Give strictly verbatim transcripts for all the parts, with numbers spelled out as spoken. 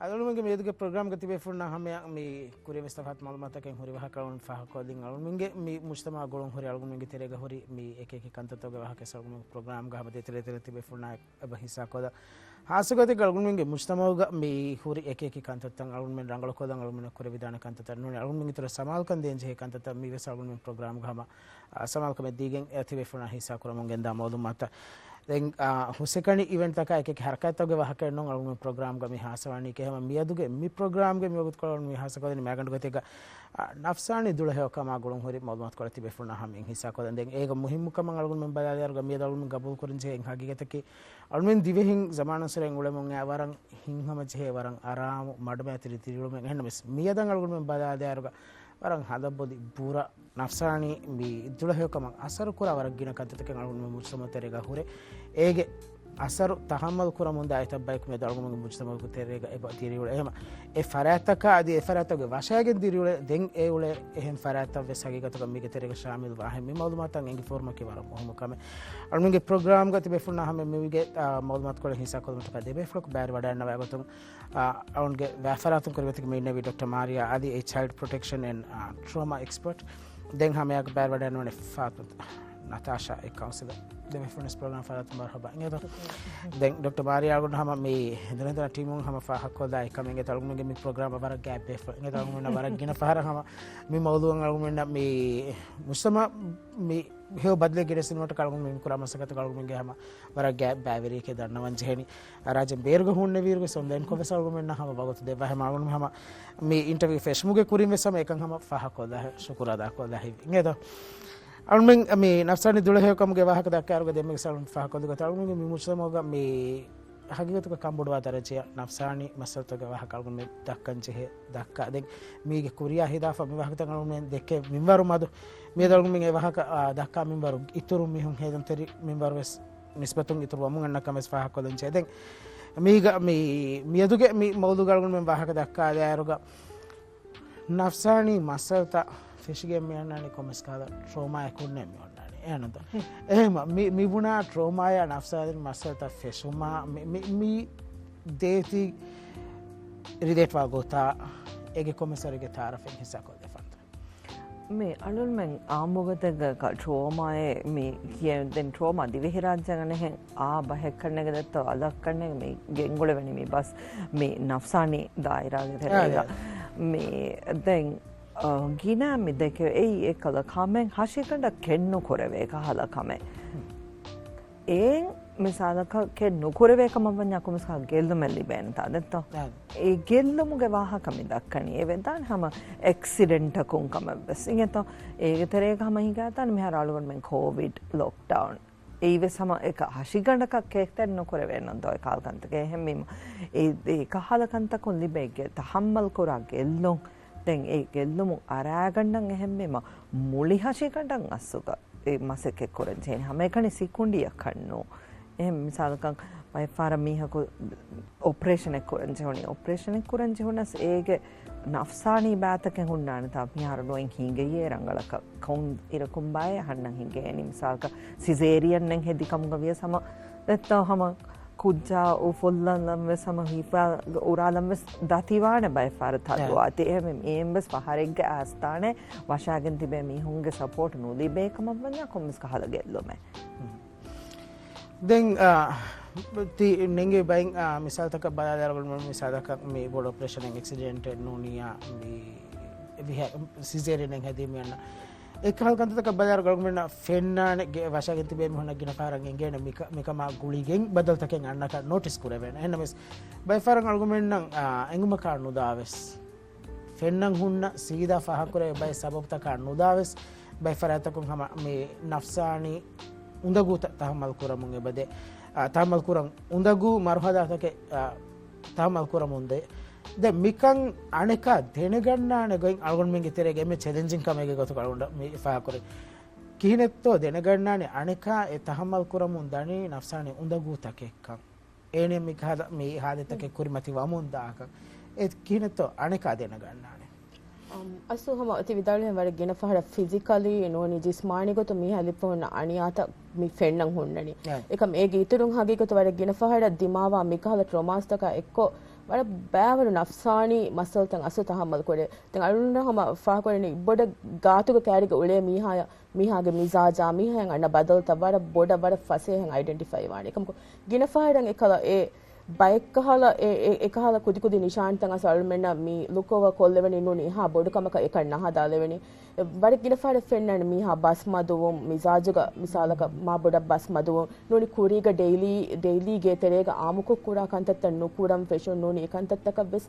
އަޅުގަނޑުމެންގެ މިއަދުގެ ޕްރޮގްރާމްގަ ތިބޭފުޅުންނާ ހަމަޔަށް މި ކުރިން ވެސް ތަފާތު މައުލޫމާތުތަކެއް ހުރި ވާހަކަ އަޅުގަނޑު ފާހަގަކޮށްލިން. އަޅުގަނޑުމެންގެ މި މުޖްތަމަޢު ގުޅުން ހުރި އަޅުގަނޑުމެންގެ ތެރޭގަ ހުރި މި އެކި އެކި ކަންތައްތަކުގެ ވާހަކަ ވެސް އަޅުގަނޑުމެން ޕްރޮގްރާމްގަ ހަމަ ދޭތެރޭ ތެރޭ ތިބޭފުޅުންނާ އެބަ ހިއްސާކޮށްލަން. ހާއްސަގޮތެއްގަ އަޅުގަނޑުމެންގެ މުޖްތަމަޢުގަ މި ހުރި އެކި އެކި ކަންތައްތައް އަޅުގަނޑުމެން ރަނގަޅުކޮށްލަން އަޅުގަނޑުމެންނަށް ކުރެވިދާނެ ކަންތައްތައް ނޫނީ. އަޅުގަނޑުމެންގެ އިތުރަށް ސަމާލުކަން ދޭން ޖެހޭ ކަންތައްތައް މި ވެސް އަޅުގަނޑުމެން ޕްރޮގްރާމްގަ ހަމަ، އާ، ސަމާލުކަމެއް ދީގެން، އެ، ތިބޭފުޅުންނާ ހިއްސާ ކުރަމުން ގެންދާ މައުލޫމާތުތައް. ދެން، އާ، ހުސެކަނި އިވެންޓްތަކާ އެކި އެކި ހަރަކާތްތަކުގެ ވާހަކައެއް ނޫން އަޅުގަނޑުމެން ޕްރޮގްރާމްގަ މި ހާއްސަވާނީ. އެކަމަކު މިއަދުގެ މި ޕްރޮގްރާމްގެ މިވަގުތުކޮޅު މި ހާއްސަކޮށްލަނީ މައިގަނޑު ގޮތެއްގަ، އާ، ނަފްސާނީ ދުޅަހެޔޮކަމާ ގުޅުން ހުރި މައުލޫމާތުކޮޅެއް ތިބޭފުޅުންނާ ހަމައިން ހިއްސާކޮށްލަން. ދެން އޭގެ މުހިއްމުކަމަށް އަޅުގަނޑުމެން ބަލާލިއިރުގަ މިއަދު އަޅުގަނޑުމެން ގަބޫލުކުރަންޖެހޭ އެއް ހަގީގަތަކީ، އަޅުގަނޑުމެން ދިވެހިން ޒަމާނުއްސުރެ އުޅެމުން އެ ވަރަށް ހިތްހަމަޖެހޭ، ވަރަށް އަރާމު މަޑުމައިތިރި ދިރިއުޅުމެއް. އެހެންނަމަވެސް މިއަދަށް އަޅުގަނޑުމެން ބަލާލިއިރުގަ ވަރަށް ހަލަބޮލި ބުރަ ނަފްސާނީ މި ދުޅަހެޔޮކަމަށް އަސަރު ކުރާ ވަރަށް ގިނަ ކަންތައްތަކެއް އަޅުގަނޑުމެން މުޖްތަމަޢު ތެރޭގަ ހުރޭ. އޭގެ އަސަރު ތަހައްމަލް ކުރަމުންދާ އެތައް ބަޔަކު މިއަދު އަޅުގަނޑުމެންގެ މުޖްތަމަޢުގެ ތެރޭގަ އެބަ ދިރިއުޅޭ. އެހެމަ އެ ފަރާތްތަކާ އަދި އެ ފަރާތްތަކުގެ ވަށައިގެން ދިރިއުޅޭ. ދެން އެ އުޅޭ އެހެން ފަރާތްތައް ވެސް ހަގީގަތުގަ މީގެ ތެރޭގަ ޝާމިލު ވާހެން މި މައުލޫމާތުތައް އެނގިފޯރުމަކީ ވަރަށް މުހިއްމު ކަމެއް. އަޅުގަނޑުމެންގެ ޕްރޮގްރާމްގަ ތިބޭފުޅުންނާ ހަމަ މިވިގެ، އާ، މައުލޫމާތުކޮޅެއް ހިއްސާކޮށްލުމަށްޓަކާ ދެބޭފުޅަކު ބައިވެރިވަޑައިގަންނަވާ ގޮތުން، އާ، އަޅުގަނޑުގެ ވައިފަރާތުން ކުރިމަތިލި މި އިންނެވީ ޑޮކްޓަރ މާރިޔާ އަލީ، އެ ޗައިލްޑް ޕްރޮޓެކްޝަން އެންޑް، އާ، ޓްރޯމާ އެކްސްޕަރޓް. ދެން ހަމަޔަށް ބައިވެރިވަޑައިގަންނަވަނީ ފާތުމަ ނަތާޝާ އެ ކައުންސިލަރ. ދެބޭފުޅުން ޕްރޮގްރާމް ފަރާތުން މަރުހަބާ. އިނގޭތޯ؟ ދެން ޑޮކްޓަރ މާރިޔާ އަޅުގަނޑު ހަމަ މި ހެނދުނު ހެނދުނާ ޓީމުން ހަމަ ފާހަގަކޮށްލާ އެކަމެއް. އިނގޭތޯ އަޅުގަނޑުމެންގެ މި ޕްރޮގްރާމް ވަރަށް ގާތް ބޭފުޅުން. އިނގޭތޯ އަޅުގަނޑުމެންނަށް ވަރަށް ގިނަ ފަހަރަށް ހަމަ މި މައުޟޫޢަށް އަޅުގަނޑުމެންނަށް މި މުޖްތަމަޢު މި ހެޔޮ ބަދަލެއް ގެނެސްދިނުމަށްޓަކާ އަޅުގަނޑު މި ކުރާ މަސައްކަތަކަށް އަޅުގަނޑުމެންގެ ހަމަ ވަރަށް ގާތް ބައިވެރިއެކޭ ދަންނަވަން ޖެހެނީ. ރާއްޖޭން ބޭރުގަ ހުންނެވިއިރުވެސް އޮންލައިންކޮށް ވެސް އަޅުގަނޑުމެންނަށް ހަމަ ވަގުތު ދެއްވާ. އެހެމަ އަޅުގަނޑު ހަމަ މި އިންޓަވިއު ފެށުމުގެ ކުރިން ވެސް ހަމަ އެކަން ހަމަ ފާހަގަކޮށްލާ، ޝުކުރު އަދާކޮށްލާ ހެއްޔޭ. އިނގޭތޯ؟ އަޅުގަނޑުމެން މި ނަފްސާނީ ދުޅަހެޔޮކަމުގެ ވާހަކަ ދައްކާއިރުގަ ދެންމެ އަޅުގަނޑު ފާހަގަކޮށްލި ގޮތަށް އަޅުގަނޑުގެ މި މުޖްތަމަޢުގަ މި ހަގީގަތުގަ ކަންބޮޑުވާ ދަރަޖައަށް ނަފްސާނީ މައްސަލަތަކުގެ ވާހަކަ އަޅުގަނޑުމެން ދައްކަން ޖެހޭ ދައްކާ. ދެން މީގެ ކުރިޔާ ހިދާފަ މި ވާހަކަތައް އަޅުގަނޑުމެން ދެއްކޭ މިންވަރު މަދު. މިއަދު އަޅުގަނޑުމެން އެ ވާހަކަ، އާ، ދައްކާ މިންވަރު އިތުރު މީހުން ހޭލަންތެރި މިންވަރު ވެސް ނިސްބަތުން އިތުރު ވަމުން އަންނަ ކަމެއް ފާހަގަކޮށްލަން ޖެހޭ. ދެން މީގަ މި، މިއަދުގެ މި މައުޟޫޢަށް އަޅުގަނޑުމެން ވާހަކަ ދައްކާލާއިރުގަ ނަފްސާނީ މައްސަލަތައް ފެށިގެން މި އަންނާނީ ކޮންމެސް ކަހަލަ ޓްރޯމާއެއް ހުންނެ މި އޮންނާނީ. އެހެންތޯ؟ އެހެމަ މި، މި ބުނާ ޓްރޯމާއާ ނަފްސާނީ މައްސަލަތައް ފެށުމާ މި، މި، މި ދޭތީ ރިލޭޓްވާ ގޮތާ އޭގެ ކޮންމެސް ވަރެއްގެ ތައާރަފެއް ހިއްސާކޮށްލަފަންތޯ؟ މި އަޅުގަނޑުމެން އާއްމުގޮތެއްގަ ޓްރޯމާއޭ މި ކިޔަން ދެން ޓްރޯމާ ދިވެހިރާއްޖޭގަ ނެހެން އާ ބަހެއްކަންނޭނގެ ދެއްތޯ އަލަށްކަންނޭނގެ މި ގެންގުޅެވެނީ މި ބަސް މި ނަފްސާނީ ދާއިރާގެ ތެރޭގަ. އާ، އާ. މި ދެން، އާ، ގިނަ މި ދެކެ އެއީ އެއްކަލަ ކަމެއް ހަށިގަނޑަށް ކެތް ނުކުރެވޭ ކަހަލަ ކަމެއް. އެއިން މިސާލަކަށް ކެތް ނުކުރެވޭ ކަމަށް ވަންޏާ ކޮންމެސް ކަހަލަ ގެއްލުމެއް ލިބޭނެތާ ދެއްތޯ؟ އާ. އެ ގެއްލުމުގެ ވާހަކަ މި ދައްކަނީ އެ ވެދާނެ ހަމަ އެކްސިޑެންޓަކުން ކަމެއް ވެސް އިނގޭތޯ؟ އޭގެ ތެރޭގަ ހަމަ ހިނގާތާނެ މިހާރު އަޅުގަނޑުމެން ކޯވިޑް ލޮކްޑައުން އެއީވެސް ހަމަ އެކަ ހަށިގަނޑަކަށް ކެތް ނުކުރެވޭނަން ދޯ އެކަހަލަ ކަންތަކެއް. އެހެންވީމަ އެ، އެ ކަހަލަ ކަންތަކުން ލިބޭ ގެ، ތަހައްމަލް ކުރާ ގެއްލުން، ދެން އެ ގެއްލުމުން އަރާގަންނަން އެހެންވީމަ މުޅި ހަށިގަނޑަށް އަސްލުގަ އެ މަސައްކަތް ކުރަން ޖެހޭނެ. ހަމައެކަނި ސިކުނޑިއަކަށް ނޫން. އެހެން މިސާލަކަށް ބައެއްފަހަރަށް މީހަކު އޮޕަރޭޝަނެއް ކުރަން ޖެހުނީ، އޮޕަރޭޝަނެއް ކުރަން ޖެހުނަސް އޭގެ ނަފްސާނީ ބާތަކެއް ހުންނާނެތާ މިހާރު ނުއިން ހިނގެޔޭ ރަނގަޅަކަށް ކޮން އިރަކުން ބާއޭ އަހަންނަށް ހިނގޭނީ. މިސާލަކަށް ސިޒޭރިއަންއެއް ހެދި ކަމުގަ ވިޔަސް ހަމަ ދެއްތޯ ހަމަ ކުއްޖާ އުފުއްލަން ވެސް ހަމަ ހިފާ އުރާލަން ވެސް ދަތިވާނެ ބައެއްފަހަރަށް ތަދު އާ. އާތި. އެހެން އެއިން ވެސް ފަހަރެއްގެ އައިސްދާނެ ވަށާގެން ތިބޭ މީހުންގެ ސަޕޯޓް ނުލިބޭ ކަމަށް ވަންޏާ ކޮންމެސް ކަހަލަ ގެއްލުމެއް. ދެން، އާ، ތި ނެނގޭ ބައިން، އާ، މިސާލުތަކަށް ބަލާލާ އަޅުގަނޑުމެން މިސާލަކަށް މި ބޮޑު އޮޕަރޭޝަނެއް އެކްސިޑެންޓެއް ނޫނިއްޔާ މި ސިޒޭރިއަނެއް ހެދީ މި އަންނަ އެކަހަލަ ކަންތައްތަކަށް ބަލާލާ އަޅުގަނޑުމެންނަށް ފެންނާނެ ގެ ވަށާގެން ތިބޭ މީހުންނަށް ގިނަ ފަހަރަށް އެނގޭނެ މިކަ-، މިކަމާ ގުޅިގެން ބަދަލުތަކެއް އަންނަކަށް ނޯޓިސް ކުރެވޭނެ. އެހެންނަމަވެސް ބައެއްފަހަރަށް އަޅުގަނޑުމެންނަށް، އާ، އެނގުމަކާ ނުދާވެސް ފެންނަން ހުންނަ ސީދާ ފާހަގަކުރެވޭ ބައެއް ސަބަބުތަކާ ނުދާވެސް، ބައެއް ފަރާތްތަކުން ހަމަ މި ނަފްސާނީ އުނދަގޫތައް ތަހައްމަލް ކުރަމުން އެބަދޭ، އާ، ތަހައްމަލް ކުރަން އުނދަގޫ މަރުހަލާތަކެއް، އާ، ތަހައްމަލް ކުރަމުން ދޭ. ދެން މިކަން އަނެކާ ދެނެގަންނާނެ ގޮތް އަޅުގަނޑުމެންގެ ތެރޭގަ އެންމެ ޗެލެންޖިން ކަމެއްގެ ގޮތުގަ އަޅުގަނޑަށް މި ފާހަގަކުރޭ. ކިހިނެއްތޯ ދެނެގަންނާނެ އަނެކާ އެ ތަހައްމަލް ކުރަމުން ދަނީ ނަފްސާނީ އުނދަގޫތަކެއްކަން. އޭނެ މި ކަހަލަ މި ހާލަތްތަކެއް ކުރިމަތި ވަމުން ދާކަން އެ ކިހިނެއްތޯ އަނެކާ ދެނެގަންނާނެ. އަމް، އަސްލު ހަމަ ތި ވިދާޅުވިހެން ވަރަށް ގިނަ ފަހަރަށް ފިޒިކަލީ ނޫނީ ޖިސްމާނީ ގޮތުން މީހާ ލިބިފަ ހުންނަ އަނިޔާތައް މި ފެންނަން ހުންނަނީ. އެކަމް އޭގެ އިތުރުން ހަގީގަތު ވަރަށް ގިނަ ފަހަރަށް ދިމާވާ މިކަހަލަ ޓްރޮމާސްތަކާ އެއްކޮށް ވަރަށް ބައިވަރު ނަފްސާނީ މައްސަލަތައް އަސްލު ތަހައްމަލް ކުރޭ. ދެން އަޅުގަނޑު ހަމަ ފާހަގަކުރަނީ ބޮޑަށް ގާތުގެ ކައިރީގަ އުޅޭ މީހާޔަށް، މީހާގެ މިޒާޖާ، މީހާޔަށް އަންނަ ބަދަލުތައް ވަރަށް ބޮޑަށް ވަރަށް ފަސޭހައިން އައިޑެންޓިފައި ވާނެ. އެކަމަކު ގިނަ ފަހަރަށް އެކަލަ އެ ބައެއްކަހަލަ އެ، އެ، އެކަހަލަ ކުދިކުދި ނިޝާންތައް އަސް އަޅުމެންނަށް މި ލުކޮވަ ކޮށްލެވެނީ ނޫނީ އެހާ ބޮޑު ކަމަކަށް އެކަން ނަހަދާލެވެނީ. ވަރަށް ގިނަ ފަހަރަށް ފެންނާނެ މީހާ ބަސް މަދުވުން، މިޒާޖުގަ މިސާލަކަށް މާ ބޮޑަށް ބަސް މަދުވުން، ނޫނީ ކުރީގަ ޑެއިލީ، ޑެއިލީ ގޭ ތެރޭގަ އާއްމުކޮށް ކުރާ ކަންތައްތައް ނުކުރަން ފެށުން، ނޫނީ އެ ކަންތައްތަކަށް ވެސް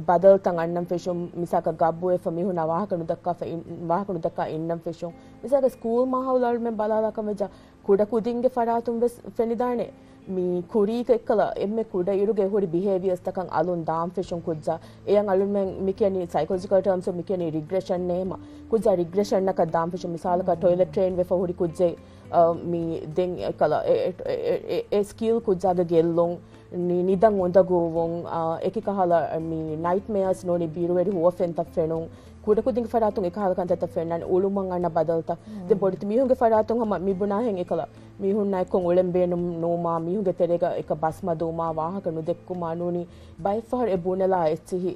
ބަދަލުތައް އަންނަން ފެށުން، މިސާލަކަށް ގަބުވެފަ މީހުންނާ ވާހަކަ ނުދައްކާފަ އިން-، ވާހަކަ ނުދައްކާ އިންނަން ފެށުން. މިސާލަކަށް ސްކޫލް މާހައުލު އަޅުމެން ބަލާލާ ކަމަށް ވެއްޖާ، ކުޑަކުދިންގެ ފަރާތުން ވެސް ފެނިދާނެ. މި ކުރީގަ އެއްކަލަ އެންމެ ކުޑައިރުގެ ހުރި ބިހޭވިއަސްތަކަށް އަލުން ދާން ފެށުން ކުއްޖާ. އެޔަށް އަޅުމެން މި ކިޔަނީ ސައިކޮލޮޖިކަލް ޓާމްސް މި ކިޔަނީ ރިގްރެޝަން ނޭމަ. ކުއްޖާ ރިގްރެޝަންއަކަށް ދާން ފެށުން. މިސާލަކަށް ޓޮއިލެޓް ޓްރެއިން ވެފަ ހުރި ކުއްޖެއް، އަ، މި ދެން އެކަލަ އެ، އެ، އެ، އެ، އެ ސްކިލް ކުއްޖާގެ ގެއްލުން، ނި-، ނިދަން އުނދަގޫވުން، އާ، އެކި ކަހަލަ މި ނައިޓްމެއާސް ނޫނީ ބިރުވެރި ހުވަފެންތައް ފެނުން، ކުޑަކުދިންގެ ފަރާތުން އެކަހަލަ ކަންތައްތައް ފެންނާނެ، އުޅުމަށް އަންނަ ބަދަލުތައް. ދެން ބޮޑެތި މީހުންގެ ފަރާތުން ހަމަ މި ބުނާހެން އެކަލަ މީހުންނާ އެއްކޮށް އުޅެން ބޭނުން ނުވުމާ، މީހުންގެ ތެރޭގަ އެކަ ބަސް މަދުވުމާ، ވާހަކަ ނުދެއްކުމާ ނޫނީ ބައެއްފަހަރު އެ ބުނެލާ އެއްޗިހި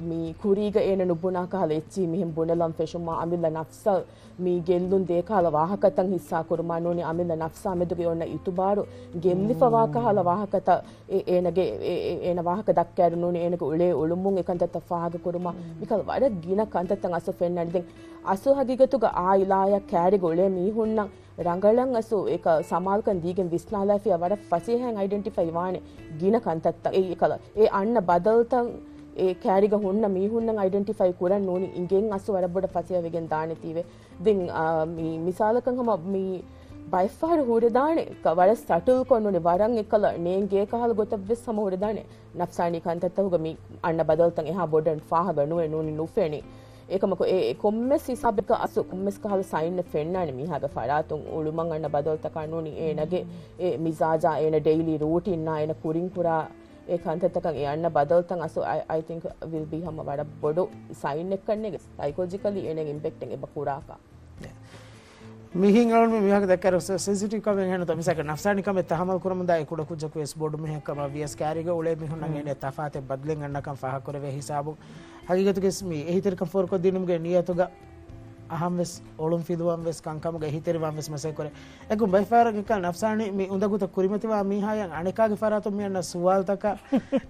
މި ކުރީގަ އޭނަ ނުބުނާ ކަހަލަ އެއްޗިހި މިހެން ބުނެލަން ފެށުމާ، އަމިއްލަ ނަފްސަށް މި ގެއްލުން ދޭ ކަހަލަ ވާހަކަތައް ހިއްސާ ކުރުމާ ނޫނީ އަމިއްލަ ނަފްސާ މެދުގެ އޮންނަ އިތުބާރު ގެއްލިފަވާ ކަހަލަ ވާހަކަތައް އެ-، އޭނަގެ އެ-، އެ-، އޭނަ ވާހަކަ ދައްކާއިރު ނޫނީ އޭނަގެ އުޅޭ އުޅުމުން އެ ކަންތައްތައް ފާހަގަ ކުރުމާ، މިކަހަލަ ވަރަށް ގިނަ ކަންތައްތައް އަސްލު ފެންނާނެ. ދެން އަސްލު ހަގީގަތުގަ އާއިލާޔަށް ކައިރިގަ އުޅޭ މީހުންނަށް ރަނގަޅަށް އަސްލު އެކަ ސަމާލުކަން ދީގެން ވިސްނާލާފިޔާ ވަރަށް ފަސޭހައިން އައިޑެންޓިފައި ވާނެ ގިނަ ކަންތައްތައް. އެ އެކަލަ އެ އަންނަ ބަދަލުތައް އެ ކައިރިގަ ހުންނަ މީހުންނަށް އައިޑެންޓިފައި ކުރަން ނޫނީ އިނގެން އަސްލު ވަރަށް ބޮޑަށް ފަސޭހަވެގެން ދާނެތީވެ. ދެން، އާ، މި މިސާލަކަށް ހަމަ މި ބައެއްފަހަރު ހުރެދާނެ ކަ-، ވަރަށް ސަޓްލްކޮށް ނޫނީ ވަރަށް އެކަލަ ނޭނގޭ ކަހަލަ ގޮތަށް ވެސް ހަމަ ހުރެދާނެ. ނަފްސާނީ ކަންތައްތަކުގަ މި އަންނަ ބަދަލުތައް އެހާ ބޮޑަށް ފާހަގަ ނުވެ ނޫނީ ނުފެނި. އެކަމަކު އެ، އެ ކޮންމެސް ހިސާބެއްގަ އަސްލު ކޮންމެސް ކަހަލަ ސައިންއެއް ފެންނާނެ މީހާގެ ފަރާތުން އުޅުމަށް އަންނަ ބަދަލުތަކާ ނޫނީ އޭނަގެ އެ މިޒާޖާ، އޭނަ ޑެއިލީ ރޫޓީންއާ، އޭނަ ކުރިން ކުރާ އެ ކަންތައްތަކަށް އެ އަންނަ ބަދަލުތައް އަސްލު، I, I think will be ހަމަ ވަރަށް ބޮޑު ސައިންއެއްކަން ނޭނގެ. ސައިކޮލޮޖިކަލީ އޭނަގެ އިމްޕެކްޓެއް އެބަ ކުރާކަށް. މިހެން އަޅުން މި މީހާގެ ދައްކާއިރު ސެ-، ސެންސިޓިވް ކަމެއް ހެންނުތަ؟ މިސާލަކަށް ނަފްސާނީ ކަމެއް ތަހައްމަލް ކުރަމުންދާ އެ ކުޑަ ކުއްޖަކު ވެސް ބޮޑު މީހެއް ކަމަށް ވިޔަސް ކައިރީގަ އުޅޭ މީހުންނަށް އޭނަ ތަފާތެއް ބަދަލެއް އަންނަކަން ފާހަގަކުރެވޭ ހިސާބުން. ހަގީގަތުގަސް މި އެހީތެރިކަން ފޯރުކޮށްދިނުމުގެ ނިޔަތުގަ އަހަން ވެސް އޮޅުން ފިލުވަން ވެސް ކަންކަމުގެ އެހީތެރިވާން ވެސް މަސައްކަތް ކުރޭ. އެކު ބައެއްފަހަރަކަށް ނަފްސާނީ މި އުނދަގޫތައް ކުރިމަތިވާ މީހާޔަށް އަނެކާގެ ފަރާތުން މި އަންނަ ސުވާލުތަކަށް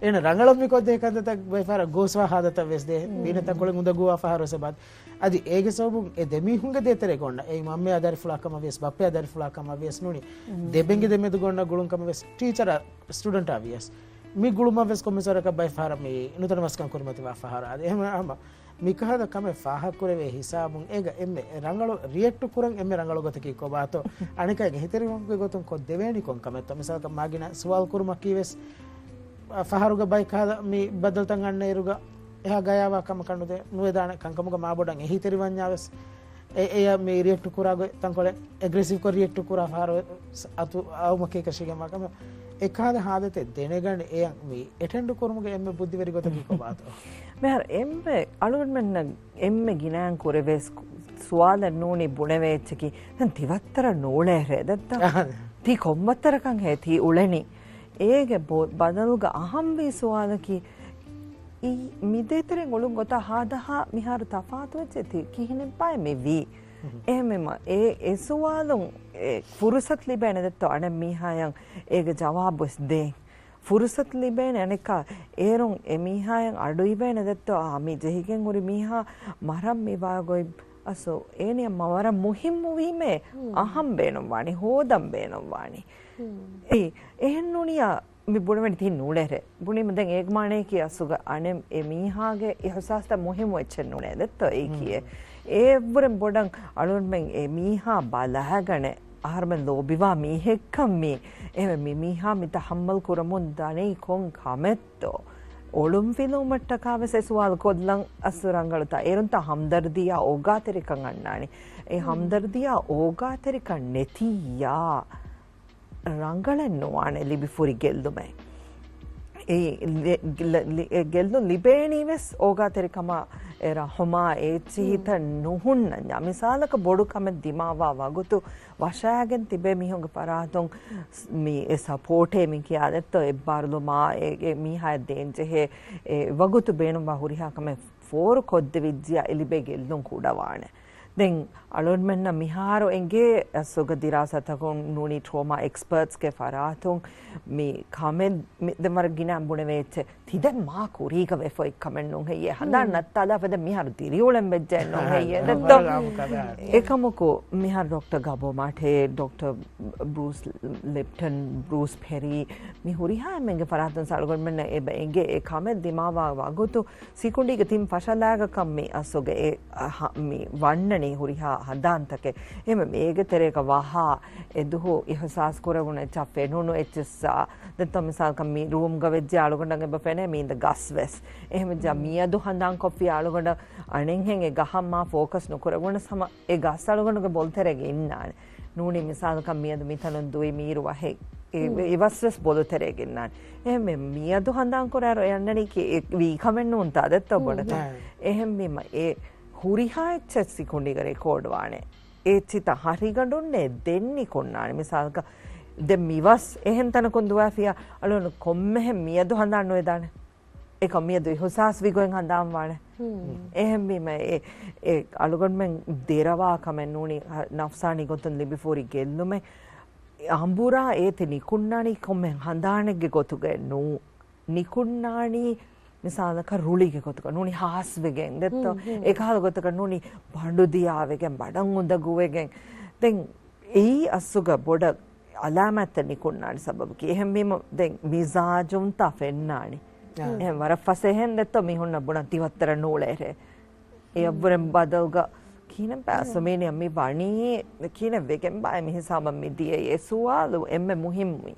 އޭނަ ރަނގަޅަށް މި ކޮށްދޭ ކަންތައްތައް ބައެއްފަހަރަށް ގޯސްވާ ހާލަތަށް ވެސް ދޭ. ވީނަ ތަންކޮޅެއް އުނދަގޫވާ ފަހަރު ވެސް އެބަ އަދި އޭގެ ސަބަބުން އެ ދެމީހުންގެ ދޭތެރޭގަ އޮންނަ، އެ މަންމައާ ދަރިފުޅާ ކަމަށް ވިޔަސް، ބައްޕައާ ދަރިފުޅާ ކަމަށް ވިޔަސް ނޫނީ، ދެބެންގެ ދެމެދުގަ އޮންނަ ގުޅުން ކަމަށް ވިޔަސް، ޓީޗަރާ ސްޓޫޑެންޓާ ވިޔަސް، މި ގުޅުމަށް ވެސް ކޮންމެސް ވަރަކަށް ބައެއް ފަހަރަށް މި ނުތަނަވަސްކަން ކުރިމަތިވާ ފަހަރު. އަދި އެހެންވީމަ، މިކަހަލަ ކަމެއް ފާހަގަކުރެވޭ ހިސާބުން އޭގަ އެންމެ ރަނގަޅު ރިއެކްޓު ކުރަން އެންމެ ރަނގަޅު ގޮތަކީ ކޮބާތޯ؟ އަނެކާގެ އެހީތެރިވުމުގެ ގޮތުން ކޮށްދެވޭނީ ކޮން ކަމެއްތޯ؟ މިސާލަކަށް މާގިނަ ސުވާލު ކުރުމަކީ ވެސް، ފަހަރުގަ ބައެއް ކަހަލަ މި ބަދަލުތައް އަންނައިރުގަ އެހާ ގަޔާވާ ކަމަކަށް ނުދޭ، ނުވެދާނެ ކަންކަމުގަ މާބޮޑަށް އެހީތެރިވަންޏާ ވެސް، އެ-، އެޔަށް މި ރިއެކްޓު ކުރާ ގޮތް ތަންކޮޅެއް އެގްރެސިވްކޮށް ރިއެކްޓު ކުރާ ފަހަރު ވެސް އަތު އައުމަކީ ކަށީގެންވާ ކަމެއް. އެކަހަލަ ހާލަތެއް ދެނެގަނެ އެޔަށް މި އެޓެންޑް ކުރުމުގެ އެންމެ ބުއްދިވެރި ގޮތަކީ ކޮބާތޯ؟ މިހާރު އެންމެ އަޅުގަނޑުމެންނަށް އެންމެ ގިނައިން ކުރެވޭ ސް-، ސުވާލެއް ނޫނީ ބުނެވޭ އެއްޗަކީ، ދެން ތި ވައްތަރަށް ނޫޅޭހޭ ދެއްތަ؟ ތީ ކޮން ވައްތަރަކަށް ހޭ ތީ އުޅެނީ؟ އޭގެ ބޮ-، ބަދަލުގަ އަހަންވީ ސުވާލަކީ، އީ މި ދޭތެރެއިން އުޅުން ގޮތާ ހާދަހާ މިހާރު ތަފާތުވެއްޖެ ތި ކިހިނެއްބާއޭ މި ވީ؟ އެހެންވީމަ، އެ، އެ ސުވާލުން އެ ފުރުސަތު ލިބޭނެ ދެއްތޯ އަނެއް މީހާޔަށް އޭގެ ޖަވާބުވެސް ދޭން. ފުރުސަތު ލިބޭނެ އަނެއްކާ އޭރުން އެ މީހާޔަށް އަޑުއިވޭނެ ދެއްތޯ އާ މި ޖެހިގެން ހުރި މީހާ މަރަން މިވާ ގޮތް އަސްލު އޭނިއަށް މަ ވަރަށް މުހިއްމުވީމޭ އަހަން ބޭނުންވާނީ، ހޯދަން ބޭނުންވާނީ. އެ، އެހެން ނޫނިޔާ މި ބުނެވެނީ ތި ނޫޅޭހޭ. ބުނީމަ ދެން އޭގެ މާނަޔަކީ އަސްލުގަ އަނެއް އެ މީހާގެ އިހުސާސްތައް މުހިއްމު އެއްޗެއް ނޫނޭ ދެއްތޯ އެއީކީއެއް. އެއްވުރެން ބޮޑަށް އަޅުގަނޑުމެން އެ މީހާ ބަލަހަގަނެ އަހަރުމެން ލޯބިވާ މީހެއްކަން މީ. އެހެންވެ މި މީހާ މި ތަހައްމަލް ކުރަމުން ދަނީ ކޮން ކަމެއްތޯ؟ އޮޅުންފިލުވުމަށްޓަކާ ވެސް އެ ސުވާލު ކޮށްލަން އަސްލު ރަނގަޅުތާ. އޭރުންތާ ހަމްދަރްދީއާ އޯގާތެރިކަން އަންނާނީ. އެ ހަމްދަރްދީއާ އޯގާތެރިކަން ނެތިއްޔާ ރަނގަޅެއް ނުވާނެ ލިބިފުރި ގެއްލުމެއް. އެ ލެ-، ލެ-، ލި-، އެ ގެއްލުން ލިބޭނީ ވެސް އޯގާތެރިކަމާ އެ ރަހުމާ އެ އެއްޗިހިތައް ނުހުންނަންޏާ. މިސާލަކަށް ބޮޑު ކަމެއް ދިމާވާ ވަގުތު ވަށާގެން ތިބޭ މީހުންގެ ފަރާތުން ސް-، މި އެ ސަޕޯޓޭ މި ކިޔާ ދެއްތޯ އެއްބާރުލުމާ އެ، އެ މީހާއަށް ދޭންޖެހޭ އެ ވަގުތު ބޭނުންވާ ހުރިހާ ކަމެއް ފޯރު ކޮށްދެވިއްޖިޔާ އެ ލިބޭ ގެއްލުން ކުޑަވާނެ. ދެން އަޅުގަނޑުމެންނަށް މިހާރު އެނގޭ އަސްލުގަ ދިރާސާތަކުން ނޫނީ ޓްރޯމާ އެކްސްޕަރޓްސްގެ ފަރާތުން މި ކަމެއް މި ދެން ވަރަށް ގިނަ ބުނެވޭ އެއްޗެއް. ތިދެން މާ ކުރީގަ ވެފަ އެއްކަމެއް ނޫން ހެއްޔޭ؟ ހަނދާން ނައްތާލާފަ ދެން މިހާރު ދިރިއުޅެން ވެއްޖެ ނޫން ހެއްޔޭ؟ ދެއްތޯ؟ އެކަމަކު މިހާރު ޑޮކްޓަ ގަބޯ މާޓޭ، ޑޮކްޓަ ބްރޫސް ލިޕްޓަން، ބްރޫސް ޕެރީ، މި ހުރިހާ އެންމެންގެ ފަރާތުން އަޅުގަނޑުމެންނަށް އެބަ އެނގޭ އެ ކަމެއް ދިމާވާ ވަގުތު ސިކުނޑީގެ ތިން ފަށަލާގަކަށް މި އަސްލުގަ އެ، އަ، ހަ-، މި ވަންނަނީ ހުރިހާ ހަނދާންތަކެއް. އެހެންވެ މޭގެ ތެރޭގަ ވަހާ އެ ދުހު އިހުސާސް ކުރެވުނު އެއްޗެއް ފެނުނު އެއްޗިއްސާ. ދެއްތޯ މިސާލަކަށް މި ރޫމްގަ ވެއްޖެ އަޅުގަނޑަށް އެބަ ފެނޭ މީންދަ ގަސް ވެސް. އެހެންވެއްޖާ މިއަދު ހަނދާންކޮށްފި އަޅުގަނޑަށް އަނެއްހެން އެ ގަހަށް މާ ފޯކަސް ނުކުރެވުނަސް ހަމަ އެ ގަސް އަޅުގަނޑުގެ ބޮލުތެރޭގަ އިންނާނެ. ނޫނީ މިސާލަކަށް މިއަދު މިތަނުން ދުވި މީރު ވަހެއް އެ އިވަސްވެސް ބޮލުތެރޭގަ އިންނާނެ. އެހެންވެ މިއަދު ހަނދާންކުރާއިރު އެ އަންނަނީކީ އެ ވީ ކަމެއް ނޫންތާ ދެއްތޯ ބޮޑަކަށް. އެހެންވީމަ އެ ހުރިހާ އެއްޗެއް ސިކުނޑީގަ ރެކޯޑް ވާނެ. އެ އެއްޗިތައް ހަށިގަނޑުންނޭ ދެން ނިކުންނާނެ. މިސާލަކަށް ދެން މިވަސް އެހެން ތަނަކުން ދުވާފިޔާ އަޅުގަނޑު ކޮންމެހެން މިއަދު ހަނދާން ނުވެދާނެ. އެކަމް މިއަދު އިހުސާސް ވިގޮތް ހަނދާން ވާނެ. އެހެންވީމަ އެ، އެ އަޅުގަނޑުމެން ދެރަވާ ކަމެއް ނޫނީ ހަ-، ނަފްސާނީ ގޮތުން ލިބިފުރި ގެއްލުމެއް. އަނބުރާ އޭތި ނިކުންނާނީ ކޮންމެ ހަނދާނެއްގެ ގޮތުގައެއް ނޫ-، ނިކުންނާނީ މިސާލަކަށް ރުޅިގެ ގޮތުގަ ނޫނީ ހާސްވެގެން ދެއްތޯ؟ އެކަހަލަ ގޮތަކަށް ނޫނީ ބަނޑު ދިޔާވެގެން، ބަޑަށް އުނދަގޫވެގެން. ދެން އެއީ އަސްލުގަ ބޮޑަށް އަލާމާތްތައް ނިކުންނާނެ ސަބަބަކީ. އެހެންވީމަ ދެން މިޒާޖުންތާ ފެންނާނެ. އެހެން ވަރަށް ފަސޭހައިން ދެއްތޯ މީހުންނަށް ބުނަން ތި ވައްތަރަށް ނޫޅޭރޭ. އެއަށްވުރެން ބަދަލުގަ ކިހިނެއްބާ ސުމީނިއަށް މި ވަނީ، ކިހިނެއް ވެގެންބާ އެ މިހިސާބަށް މި ދިޔައީ؟ އެ ސުވާލު އެންމެ މުހިއްމުވީ.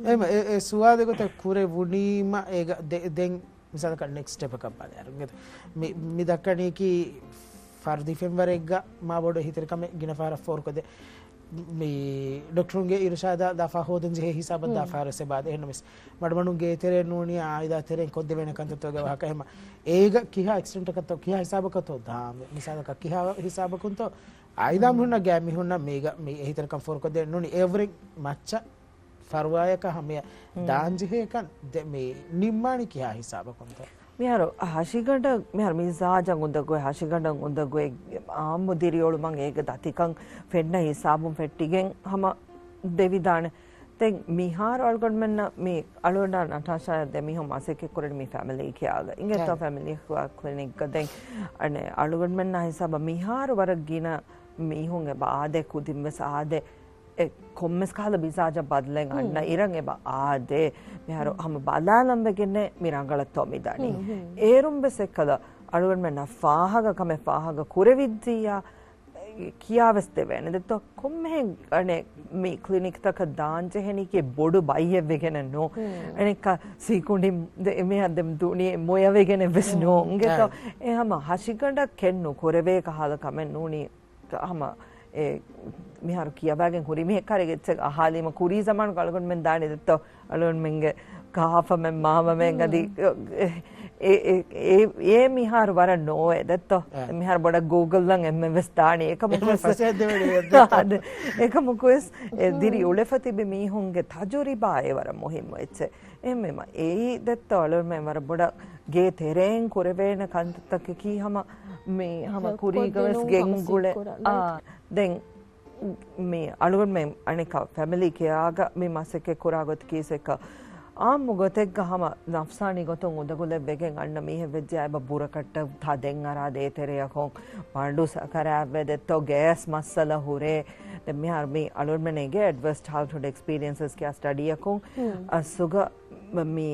އެ، އެ، އެ ސުވާލެއް ގޮތަށް ކުރެވުނީމަ އޭގަ ދެ-، ދެން މިސާލަކަށް ނެކްސްޓް ސްޓެޕަކަށް ބަލާއިރު މި، މި ދައްކަނީކީ ފަރުދީ ފެންވަރެއްގަ މާ ބޮޑު އެހީތެރިކަމެއް ގިނަ ފަހަރަށް ފޯރުކޮށްދޭ. މި ޑޮކްޓަރުންގެ އިރުޝާދާ ލަފާ ހޯދަން ޖެހޭ ހިސާބަށް ދާ ފަހަރު އެބަ އާދޭ. އެހެންނަމަވެސް މަޑުމަޑުން ގޭތެރޭ ނޫނީ އާއިލާ ތެރެއިން ކޮށްދެވޭނެ ކަންތައްތަކުގެ ވާހަކަ އެހެން. އޭގަ ކިހާ އެކްސްޓެންޓަކަށްތޯ ކިހާ ހިސާބަކަށްތޯ ދާންވީ؟ މިސާލަކަށް ކިހާ ހިސާބަކުންތޯ އާއިލާ މީހުންނަށް ގާތް މީހުންނަށް މީގަ މި އެހީތެރިކަން ފޯރުކޮށްދޭނެ ނޫނީ އެއަށްވުރެ މައްޗަށް ފަރުވާޔަކަށް ހަމަޔަށް ދާންޖެހޭކަން ދެ-، މި ނިންމާނީ ކިހާ ހިސާބަކުންތޯ؟ މިހާރު ހަށިގަނޑަށް، މިހާރު މިޒާޖަށް އުނދަގޫވެ، ހަށިގަނޑަށް އުނދަގޫވެ، އާއްމު ދިރިއުޅުމަށް އޭގެ ދަތިކަން ފެންނަ ހިސާބުން ފެއްޓިގެން ހަމަ ދެވިދާނެ. ދެން މިހާރު އަޅުގަނޑުމެންނަށް މި އަޅުގަނޑާ ނަޓާޝާ ދެމީހުން މަސައްކަތް ކުރަނީ މި ފެމިލީ ކެއާގަ. އިނގޭތޯ ފެމިލީ ކެއާ ކްލިނިކްގަ. ދެން އަނެއް އަޅުގަނޑުމެންނާ ހިސާބަށް މިހާރު ވަރަށް ގިނަ މީހުން އެބަ އާދޭ، ކުދިން ވެސް އާދޭ. އެ ކޮންމެސް ކަހަލަ މިޒާޖަށް ބަދަލެއް އަންނަ އިރަށް އެބަ އާދޭ. މިހާރު ހަމަ ބަލާލަން ވެގެންނޭ މި ރަނގަޅަށްތޯ މި ދަނީ. އޭރުން ވެސް އެއްކަލަ އަޅުގަނޑުމެންނަށް ފާހަގަ ކަމެއް ފާހަގަ ކުރެވިއްޖިއްޔާ ކިޔާވެސް ދެވޭނެ. ދެއްތޯ ކޮންމެހެން އަނެއް މި ކްލިނިކްތަކަށް ދާންޖެހެނީކީ ބޮޑު ބައްޔެއް ވެގެނެއް ނޫ. އަނެއްކާ ސީކުނޑި ދެ-، މިހާ ދެމް ދުނި މޮޔަވެގެނެއް ވެސް ނޫން. އިނގޭތޯ އެ ހަމަ ހަށިގަނޑަށް ކެއް ނުކުރެވޭ ކަހަލަ ކަމެއް ނޫނީ. ހަމަ އެ މިހާރު ކިޔަވާގެން ހުރި މިހެއް ކަރެއް އެއްޗެއް އަހާލީމަ ކުރީ ޒަމާނުގަ އަޅުގަނޑުމެން ދާނީ ދެއްތޯ އަޅުގަނޑުމެންގެ ކާފަމެން މާމަމެން އަދި އެ، އެ، އެ، އެ މިހާރު ވަރަށް ނޯވޭ ދެއްތޯ. މިހާރު ބޮޑަށް ގޫގަލްއަށް އެންމެން ވެސް ދާނީ. އެކަމަކުވެސް އެކަމަކުވެސް އެ ދިރި އުޅެފަ ތިބި މީހުންގެ ތަޖުރިބާ އެ ވަރަށް މުހިއްމު އެއްޗެއް. އެހެންވީމަ އެއީ ދެއްތޯ އަޅުގަނޑުމެން ވަރަށް ބޮޑަށް ގޭ ތެރެއިން ކުރެވޭނެ ކަންތައްތަކަކީ ހަމަ މި ހަމަ ކުރީގަވެސް ގެންގުޅެ. އާ، ދެން މި އަޅުގަނޑުމެން އަނެކާ ފެމިލީ ކެއާގަ މި މަސައްކަތް ކުރާ ގޮތަކީސް އެކަ އާއްމު ގޮތެއްގަ ހަމަ ނަފްސާނީ ގޮތުން އުނދަގުލެއް ވެގެން އަންނަ މީހެއް ވެއްޖެ އެބަ ބުރަކަށްޓަށް ތަދެއް އަރާ ދޭތެރެއަކުން ބަނޑު ސަކަރާތްވެ ދެއްތޯ ގޭސް މައްސަލަ ހުރޭ. ދެން މިހާރު މި އަޅުގަނޑުމެން އެނގޭ އެޑްވަރސް ޗައިލްޑްހުޑް އެކްސްޕީރިއެންސަސް ކިޔާ ސްޓަޑީއަކުން އަސްލުގަ މި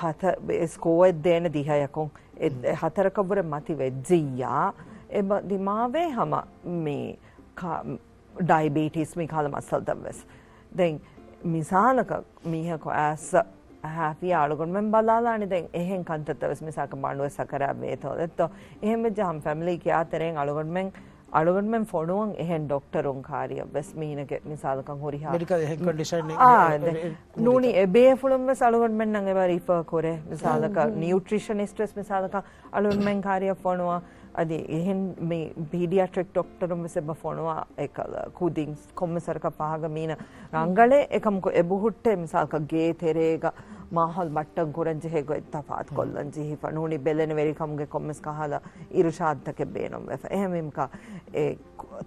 ހަތަ-، ސްކޯއެއް ދޭނެ ދިހަޔަކުން އެ ހަތަރަކަށްވުރެ މަތި ވެއްޖިއްޔާ، އެބަ ދިމާވޭ ހަމަ މި ކަ-، ޑައިބީޓީސް މި ކަހަލަ މައްސަލަތައް ވެސް. ދެން މިސާލަކަށް މީހަކު އައިސް ހާފިޔާ އަޅުގަނޑުމެން ބަލާލާނެ. ދެން އެހެން ކަންތައްތައް ވެސް މިސާލަކަށް ބަނޑުވެސް ސަކަރާތް ވޭތޯ ދެއްތޯ. އެހެން ވެއްޖެ ހަމަ ފެމިލީ ކެއާ ތެރެއިން އަޅުގަނޑުމެން އަޅުގަނޑުމެން ފޮނުވަން އެހެން ޑޮކްޓަރުން ކާރިއަށް ވެސް މީނަގެ މިސާލަކަށް ހުރިހާ މެޑިކަލް އެހެން ކޮންޑިޝަން އާ، ދެ، ނޫނީ އެ ބޭފުޅުން ވެސް އަޅުގަނޑުމެންނަށް އެބަ ރިފަރ ކުރޭ. މިސާލަކަށް ނިއުޓްރިޝަނިސްޓް ވެސް މިސާލަކަށް އަޅުގަނޑުމެން ކާރިއަށް ފޮނުވާ. އަދި އެހެން މި ޕީޑިއެޓްރިކް ޑޮކްޓަރުން ވެސް އެބަ ފޮނުވާ އެކަލަ ކުދިން ކޮންމެ ސަރަކަށް ފާހަގަ މީނަ ރަނގަޅޭ އެކަމަކު އެބަހުއްޓޭ މިސާލަކަށް ގޭ ތެރޭގަ މާހައުލް ބައްޓަން ކުރަން ޖެހޭ ގޮތް ތަފާތު ކޮށްލަން ޖެހިފަ ނޫނީ ބެލެނިވެރިކަމުގެ ކޮންމެސް ކަހަލަ އިރުޝާދުތަކެއް ބޭނުންވެފަ. އެހެންވީމަކާ އެ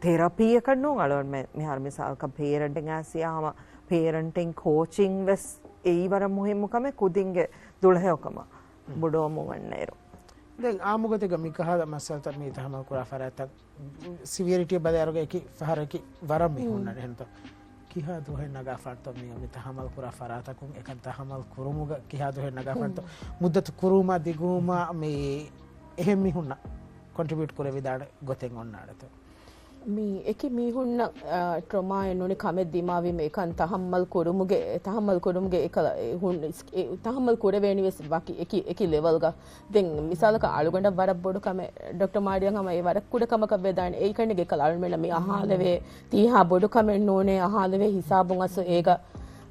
ތެރަޕީއަކަށް ނޫން އަޅުގަނޑުމެން މިހާރު މިސާލަކަށް ޕޭރެންޓިން އާސިޔާ ހަމަ ޕޭރެންޓިން ކޯޗިން ވެސް އެއީ ވަރަށް މުހިއްމު ކަމެއް ކުދިންގެ ދުޅަހެޔޮކަމަށް ބޮޑުވަމުން އަންނައިރު. ދެން އާއްމުގޮތެއްގަ މިކަހަލަ މައްސަލަތައް މި ތަހައްމަލް ކުރާ ފަރާތްތައް ސިވިއަރިޓީ ބަލާއިރުގަ އެކި ފަހަރަކީ ވަރަށް މި ހުންނަން އެހެންތޯ؟ ކިހާ ދުވަހެއް ނަގާފާންތޯ މި މި ތަހައްމަލް ކުރާ ފަރާތަކުން އެކަން ތަހައްމަލް ކުރުމުގަ ކިހާ ދުވަހެއް ނަގާފާންތޯ؟ މުއްދަތު ކުރުވުމާ ދިގުވުމާ މި އެހެން މީހުންނަށް ކޮންޓްރިބިއުޓް ކުރެވިދާނެ ގޮތެއް އޮންނާނެތޯ؟ މި އެކި މީހުންނަށް، އާ، ޓްރޮމާއެއް ނޫނީ ކަމެއް ދިމާވީމަ އެކަން ތަހައްމަލް ކުރުމުގެ، ތަހައްމަލް ކުރުމުގެ އެކަލަ، އެ، ހުން، އެ، ތަހައްމަލް ކުރެވޭނީ ވެސް ވަކި އެކި، އެކި ލެވަލްގަ. ދެން މިސާލަކަށް އަޅުގަނޑަށް ވަރަށް ބޮޑު ކަމެއް، ޑޮކްޓަރ މާރިޔަން ހަމަ އެ ވަރަށް ކުޑަ ކަމަކަށް ވެދާނެ. އެއީ ކަންނޭނގެ އެކަލަ އަޅުމެންނަށް މި އަހާލެވޭ، ތީހާ ބޮޑު ކަމެއް ނޫނޭ، އަހާލެވޭ ހިސާބުން އަސް އޭގަ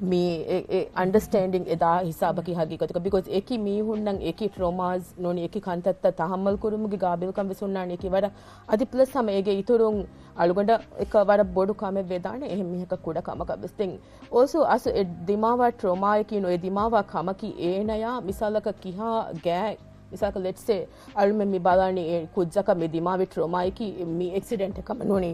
މި އެ، އެ އަންޑަސްޓޭންޑިން އެ ދާ ހިސާބަކީ ހަގީގަތުގަ. ބިކޮޒް އެކި މީހުންނަށް އެކި ޓްރޮމާސް ނޫނީ އެކި ކަންތައްތައް ތަހައްމަލް ކުރުމުގެ ގާބިލްކަން ވެސް ހުންނާނެ އެކި ވަރަށް. އަދި ޕްލަސް ހަމަ އޭގެ އިތުރުން އަޅުގަނޑަށް އެކަ ވަރަށް ބޮޑު ކަމެއް ވެދާނެ އެހެން މީހަކަށް ކުޑަ ކަމަކަށް ވެސް. ދެން އޯލްސޯ އަސް އެ ދިމާވާ ޓްރޮމާއަކީ ނު އެ ދިމާވާ ކަމަކީ އޭނަޔާ މިސާލަކަށް ކިހާ ގާތް މިސާލަކަށް ލެޓްސޭ އަޅުމެން މި ބަލާނީ އެ ކުއްޖަކަށް މި ދިމާވި ޓްރޮމާއަކީ މި އެކްސިޑެންޓެއް ކަމަށް ނޫނީ.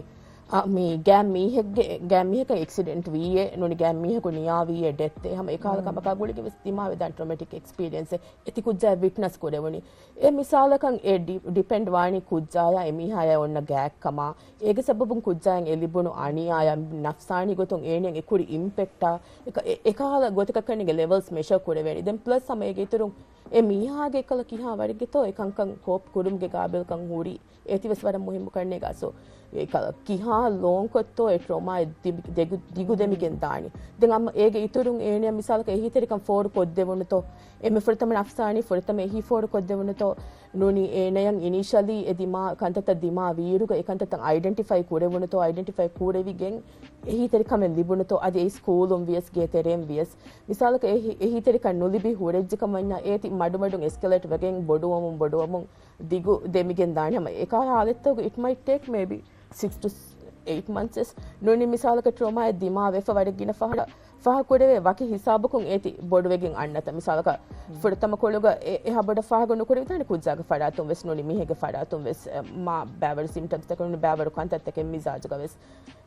އާ، މި ގާތް މީހެއްގެ، ގާތް މީހަކަށް އެކްސިޑެންޓް ވީއޭ، ނޫނީ ގާތް މީހަކު ނިޔާވީއޭ ޑެތްއޭ. ހަމަ އެކަހަލަ ކަމަކާ ގުޅިގެން ވެސް ދިމާވެދާނެ ޓްރޮމެޓިކް އެކްސްޕީރިއެންސެއް. އެތި ކުއްޖާއަށް ވިޓްނަސް ކުރެވުނީ. އެ މިސާލަކަށް އެ ޑި-، ޑިޕެންޑް ވާނީ ކުއްޖާޔާ އެ މީހާޔާ އޮންނަ ގާތްކަމާ، އޭގެ ސަބަބުން ކުއްޖާއަށް އެ ލިބުނު އަނިޔާޔާ، ނަފްސާނީ ގޮތުން އޭނައަށް އެ ކުރި އިމްޕެކްޓާ، އެކަ-، އެ-، އެކަހަލަ ގޮތަކަށް ކަންނޭނގެ ލެވަލްސް މެޝަރ ކުރެވޭނީ. ދެން ޕްލަސް ހަމަ އޭގެ އިތުރުން އެ މީހާގެ އެކަލަ ކިހާ ވަރެއްގެތޯ އެ ކަންކަން ކޯޕް ކުރުމުގެ ގާބިލްކަން ހުރީ. އޭތި ވެސް ވަރަށް މުހިއްމު ކަންނޭނގެ އަސް. އެކަލަ ކިހާ ލޯންކޮށްތޯ އެ ޓްރޮމާ އެ ދި-، ދެގު-، ދިގުދެމިގެން ދާނީ. ދެން އަމަ އޭގެ އިތުރުން އޭނަޔަށް މިސާލަކަށް އެހީތެރިކަން ފޯރު ކޮށްދެވުނުތޯ؟ އެންމެ ފުރަތަމަ ނަފްސާނީ ފުރަތަމަ އެހީ ފޯރު ކޮށްދެވުނުތޯ؟ ނޫނީ އޭނަޔަށް އިނީޝަލީ އެ ދިމާ ކަންތައްތައް ދިމާ ވީއިރުގަ އެ ކަންތައްތައް އައިޑެންޓިފައި ކުރެވުނުތޯ؟ އައިޑެންޓިފައި ކުރެވިގެން އެހީތެރިކަމެއް ލިބުނުތޯ؟ އަދި އެ ސްކޫލުން ވިޔަސް ގޭތެރޭން ވިޔަސް މިސާލަކަށް އެ ހި-، އެހީތެރިކަން ނުލިބި ހުރެއްޖެކަމަންޏާ އޭތި މަޑުމަޑުން އެސްކަލޭޓް ވެގެން ބޮޑުވަމުން ބޮޑުވަމުން ދިގު ދެމިގެން ދާނެ. ހަމަ އެކާ ހާލަތްތަކުގަ it might take maybe six to eight months އެސް. ނޫނީ މިސާލަކަށް ޓްރޮމާއެއް ދިމާވެފަ ވަރަށް ގިނަ ފަހަރަށް ފާހަގަކުރެވޭ ވަކި ހިސާބަކުން އޭތި ބޮޑުވެގެން އަންނަތަ. މިސާލަކަށް ފުރަތަމަ ކޮޅުގަ އެ-، އެހާ ބޮޑަށް ފާހަގަ ނުކުރެވިދާނެ ކުއްޖާގެ ފަރާތުން ވެސް ނޫނީ މީހެއްގެ ފަރާތުން ވެސް، އެ، މާ ބައިވަރު ސިމްޓަމްސްތަކެއް ނޫނީ ބައިވަރު ކަންތައްތަކެއް މިޒާޖުގަ ވެސް.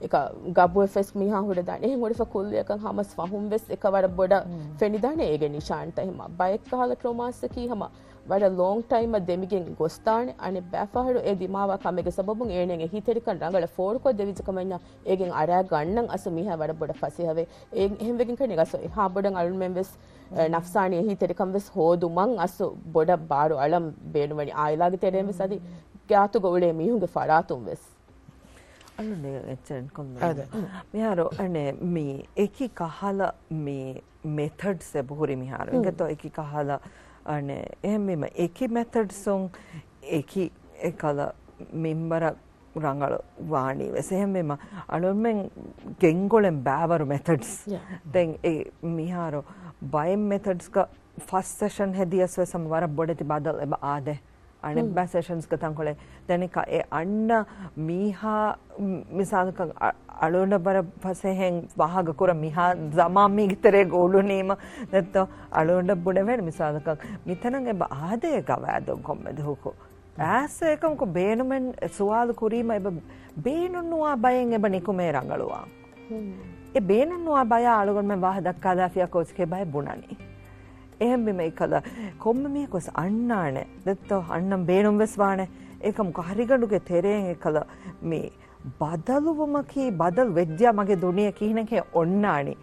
އެކަ ގަބުއެއް ފެސް މީހާ ހުރެދާނެ. އެހެން ހުރެފަ ކުއްލިއަކަށް ހަމަސް ފަހުން ވެސް އެކަ ވަރަށް ބޮޑަށް ފެނިދާނެ އޭގެ ނިޝާންތައް. ހަމަ ބައެއް ކަހަލަ ޓްރޮމާސްއަކީ ހަމަ ވަރަށް ލޯންގް ޓައިމަށް ދެމިގެން ގޮސްދާނެ. އަނެއް ބައި ފަހަރު އެ ދިމާވާ ކަމެއްގެ ސަބަބުން އޭނައަށް އެހީތެރިކަން ރަނގަޅަށް ފޯރުކޮށްދެވިއްޖެ ކަމަންޏާ އޭގެން އަރާ ގަންނަން އަސް މީހާ ވަރަށް ބޮޑަށް ފަސޭހަވޭ. އެ-، އެހެންވެގެން ކަންނޭނގެ އަސް އެހާ ބޮޑަށް އަޅުމެން ވެސް، އެ، ނަފްސާނީ އެހީތެރިކަން ވެސް ހޯދުމަށް އަސް ބޮޑަށް ބާރު އަޅަން ބޭނުންވަނީ. އާއިލާގެ ތެރޭން ވެސް އަދި ގާތުގަ އުޅޭ މީހުންގެ ފަރާތުން ވެސް. އަޅުން އެއްޗެއް ކޮށްލަން. އާދެ. މިހާރު އަނެ މި އެކި ކަހަލަ މި މެތަޑްސް އެބަހުރި މިހާރު. އިނގޭތޯ އެކި ކަހަލަ އަނެ އެހެންވީމަ އެކި މެތަޑްސުން އެކި އެކަލަ މިންވަރަށް ރަނގަޅު ވާނީ ވެސް. އެހެންވީމަ އަޅުމެން ގެންގުޅެން ބައިވަރު މެތަޑްސް. ދެން އެ މިހާރު ބައެއް މެތަޑްސްގަ ފަސްޓް ސެޝަން ހެދިޔަސް ވެސް ހަމަ ވަރަށް ބޮޑެތި ބަދަލު އެބަ އާދޭ. އަނެއްބަ ސެޝަންސްގަ ތަންކޮޅެއް ދެން އެކަ އެ އަންނަ މީހާ މިސާލަކަށް އަ-، އަޅުގަނޑަށް ވަރަށް ފަސޭހައިން ވާހަކަ ކުރަން މިހާ ޒަމާން މީގެ ތެރޭގަ އުޅުނީމަ ދެއްތޯ އަޅުގަނޑަށް ބުނެވޭނެ މިސާލަކަށް މިތަނަށް އެބަ އާދޭ ގަވާއިދުން ކޮންމެ ދުވަހަކު. އައިސް އެކަމަކު ބޭނުމެއް ސުވާލު ކުރީމަ އެބަ ބޭނުންނުވާ ބައެއް އެބަ ނިކުމޭ ރަނގަޅުވާ. އެ ބޭނުންނުވާ ބަޔާ އަޅުގަނޑުމެން ވާހަ ދައްކާލާފިޔާ ކޯޗެކޭ ބައެއް ބުނަނީ. އެހެންވީމަ އެކަލަ ކޮންމެ މީހަކުވެސް އަންނާނެ. ދެއްތޯ އަންނަން ބޭނުން ވެސް ވާނެ. އެކަމަކު ހަރިގަނޑުގެ ތެރޭން އެކަލަ މި ބަދަލުވުމަކީ ބަދަލު ވެއްޖާ މަގެ ދުނިޔެ ކިހިނެކޭ އޮންނާނީ.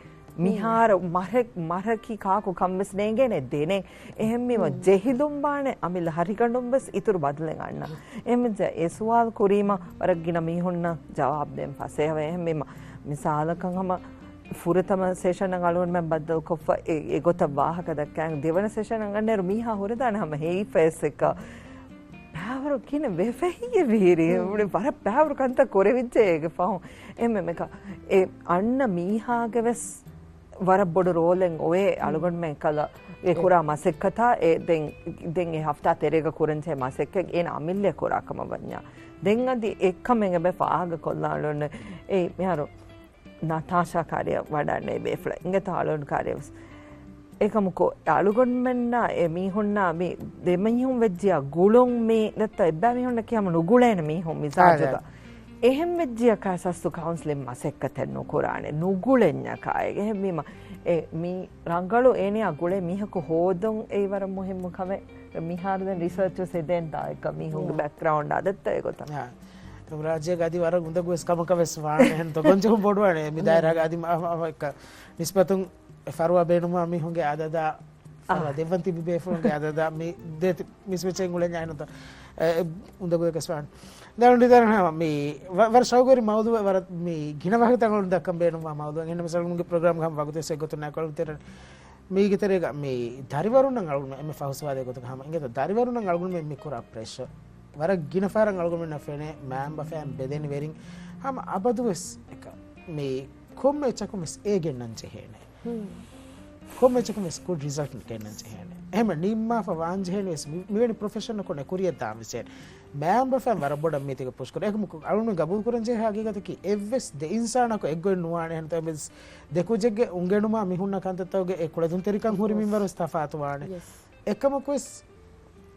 މިހާރު މަރެ-، މަރަކީ ކާކު ކަންވެސް ނޭނގޭނެ ދެނެއް. އެހެންވީމަ ޖެހިލުން ވާނެ އަމިއްލަ ހަރިގަނޑުން ވެސް އިތުރު ބަދަލެއް އަންނަ. އެހެންވެއްޖެ އެ ސުވާލު ކުރީމަ ވަރަށް ގިނަ މީހުންނަށް ޖަވާބު ދޭން ފަސޭހަވޭ. އެހެންވީމަ މިސާލަކަށް ހަމަ ފުރަތަމަ ސެޝަނަށް އަޅުގަނޑުމެން ބައްދަލުކޮށްފަ އެ-، އެގޮތަށް ވާހަކަ ދައްކާ ދެވަނަ ސެޝަނަށް އަންނައިރު މީހާ ހުރެދާނެ ހަމަ ހެއިފައިސް އެއްކަ. ބައިވަރު ކިހިނެއް ވެފަ ހިޔެވީރި. މުޅި ވަރަށް ބައިވަރު ކަންތައް ކުރެވިއްޖެ އޭގެ ފަހުން. އެ މެ-، މެކަ-، އެ އަންނަ މީހާގެ ވެސް ވަރަށް ބޮޑު ރޯލެއް އޮވޭ އަޅުގަނޑުމެން ކަލަ އެ ކުރާ މަސައްކަތާ އެ ދެން، ދެން އެ ހަފްތާ ތެރޭގަ ކުރަންޖެހޭ މަސައްކަތް އޭނަ އަމިއްލަ ކުރާ ކަމަށް ވަންޏާ. ދެން އަދި އެއްކަމެއް އެބަ ފާހަގަ ކޮށްލާނުން އެ މިހާރު ނަތާޝާ ކާރިއަށް ވަޑާންނެވި ބޭފުޅެއް އިނގޭތޯ އަޅުގަނޑު ކާރިއަށް ވެސް. އެކަމަކު އަޅުގަނޑުމެންނާ އެ މީހުންނާ މި ދެމީހުން ވެއްޖިޔާ ގުޅުން މީ ދެއްތޯ އެއްބައި މީހުންނަކީ ހަމަ ނުގުޅޭނެ މީހުން މިޒާޖުގަ. އާ، އާ. އެހެން ވެއްޖިޔަކާ ސަސްތު ކައުންސިލިން މަސައްކަތެއް ނުކުރާނެ ނުގުޅެންޏަކާ. އެހެންވީމަ އެ މީ ރަނގަޅު އޭނަޔާ ގުޅޭ މީހަކު ހޯދުން އެއީ ވަރަށް މުހިއްމު ކަމެއް. މިހާރު ދެން ރިސަރޗު ސެދޭން ތާ އެކަ މީހުންގެ ބެކްގްރައުންޑާ ދެއްތޯ އެގޮތަށް. އާ. ރާއްޖޭގަ އަދި ވަރަށް އުނދަގޫވެސް ކަމަކަށް ވެސް ވާނެ އެހެންތޯ ގޮންޖެހުން ބޮޑުވާނެ މި ދާއިރާގަ އަދި މަ-، މަ-، މަ-، އެކަ ނިސްބަތުން ފަރުވާ ބޭނުންވާ މީހުންގެ އަދަދާ، ފަރުވާ ދެއްވަން ތިބި ބޭފުޅުންގެ އަދަދާ މި ދޭތި މިސްމެޗެއް އުޅެންޏާ އެހެންތޯ. އެ، އެ، އުނދަގޫވެސް ވާނެ. ދެން އަޅުގަނޑު ދަރަނ ހަމަ މި ވަ-، ވަރަށް ޝައުގުވެރި މައުޟޫއެއް ވަރަށް މި ގިނަ ވާހަކަތައް އަޅުގަނޑު ދައްކަން ބޭނުންވާ މައުޟޫއެއް. އެހެންނަމަވެސް އަޅުގަނޑުގެ ޕްރޮގްރާމްގަ ހަމަ ވަގުތުވެސް އެއްގޮތުން ނާކޮޅު ތެރެ މީގެ ތެރޭގަ މި ދަރިވަރުންނަށް އަޅުގަނޑުމެން އެންމެ ފަހު ސުވާލެއް ގޮތަކަށް ހަމަ އިނގޭތޯ ދަރިވަރުންނަށް އަޅުގަނޑުމެން މި ކުރާ ޕްރެޝަ ވަރަށް ގިނަ ފަހަރަށް އަޅުގަނޑުމެންނަށް ފެނޭ މައިންބަފައިން ބެލެނިވެރިން ހަމަ އަބަދުވެސް އެކަ މި ކޮންމެ އެއްޗަކުން ވެސް އޭ ގެންނަން ޖެހޭނެ. ކޮންމެ އެއްޗަކުން ވެސް ގުޑް ރިޒަލްޓް ގެންނަން ޖެހޭނެ. އެހެން ނިންމާފަ ވާން ޖެހޭނެ ވެސް މި-، މިވެނި ޕްރޮފެޝަނަކުން އެ ކުރިއަށް ދާން ވެސް ޖެހޭނެ. މައިންބަފައިން ވަރަށް ބޮޑަށް މީތިގަ ޕުޝް ކުރޭ. އެކަމަކު އަޅުގަނޑު ގަބޫލު ކުރަން ޖެހޭ ހަގީގަތަކީ އެއްވެސް ދެ އިންސާނަކު އެއްގޮތް ނުވާނެ. އެހެންތަ ދެ ކުއްޖެއްގެ އުނގެނުމާ މި ހުންނަ ކަންތައްތަކުގެ އެ ކުޅެދުންތެރިކަން ހުރި މިންވަރު ވެސް ތަފާތު ވާނެ. އެކަމަކުވެސް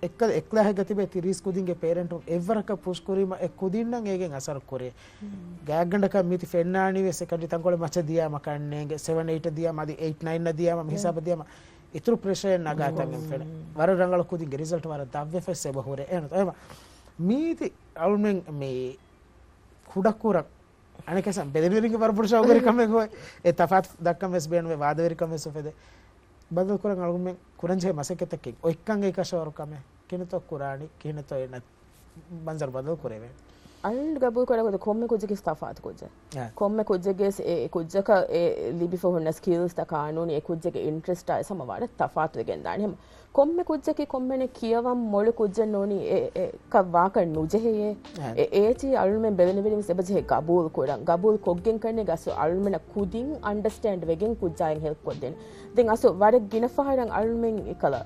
އެއްކަލަ އެއްކްލާހެއްގަ ތިބޭ ތިރީސް ކުދިންގެ ޕޭރެންޓުން އެއްވަރަކަށް ޕުޝް ކުރީމަ އެ ކުދިންނަށް އޭގެން އަސަރު ކުރޭ. ގާތްގަނޑަކަށް މީތި ފެންނާނީ ވެސް އެކަން ތަންކޮޅެއް މައްޗަށް ދިޔާމަ ކަންނޭނގެ ސެވަން އެއިޓަށް ދިޔާމަ އަދި އެއިޓް ނައިންއަށް ދިޔާމަ މި ހިސާބަށް ދިޔާމަ އިތުރު ޕްރެޝައެއް ނަގާތަން އެން ފެނެ. ވަރަށް ރަނގަޅު ކުދިންގެ ރިޒަލްޓް ވަރަށް ދަށްވެފަ އެބަ ހުރޭ. އެހެން އެމަ މީތި އަޅުމެން މި ކުޑަކުރަން އަނެކަސަން ބެލެނިވެރިންގެ ވަރަށް ބޮޑު ޝައުގުވެރިކަމެއް ހޮވޭ. އެ ތަފާތު ދައްކަން ވެސް ބޭނުމޭ، ވާދަވެރިކަން ވެސް އުފެދޭ. ބަދަލު ކުރަން އަޅުގަނޑުމެން ކުރަންޖެހޭ މަސައްކަތަކީ އޮތްކަން އެކަށަވަރު ކަމެއް. ކިހިނެއްތޯ ކުރާނީ، ކިހިނެއްތޯ އޭނަ މަންޒަރު ބަދަލު ކުރެވޭ. އަޅުގަނޑު ގަބޫލު ކުރާ ގޮތަށް ކޮންމެ ކުއްޖަކީ ތަފާތު ކުއްޖެއް. ކޮންމެ ކުއްޖެއްގެ އެ ކުއްޖަކަށް އެ ލިބިފަ ހުންނަ ސްކިލްސްތަކާ ނޫނީ އެ ކުއްޖެއްގެ އިންޓްރެސްޓާ ވެސް ހަމަ ވަރަށް ތަފާތު ވެގެން ދާނެ. ހަމަ ކޮންމެ ކުއްޖަކީ ކޮންމެނެއް ކިޔަވަން މޮޅު ކުއްޖެއް ނޫނީ އެ، އެ ކަށް ވާކަށް ނުޖެހެޔޭ. އެ، އޭތި އަޅުމެން ބެލެނިވެރިން ވެސް އެބަޖެހޭ ގަބޫލު ކުރަން. ގަބޫލު ކޮށްގެން ކަންނޭގެ އަސްލު އަޅުމެންނަށް ކުދިން އަންޑަސްޓޭންޑް ވެގެން ކުއްޖާއިން ހެލްޕް ކޮށްދޭނެ. ދެން އަސްލު ވަރަށް ގިނަ ފަހަރަށް އަޅުމެން އެކަލަ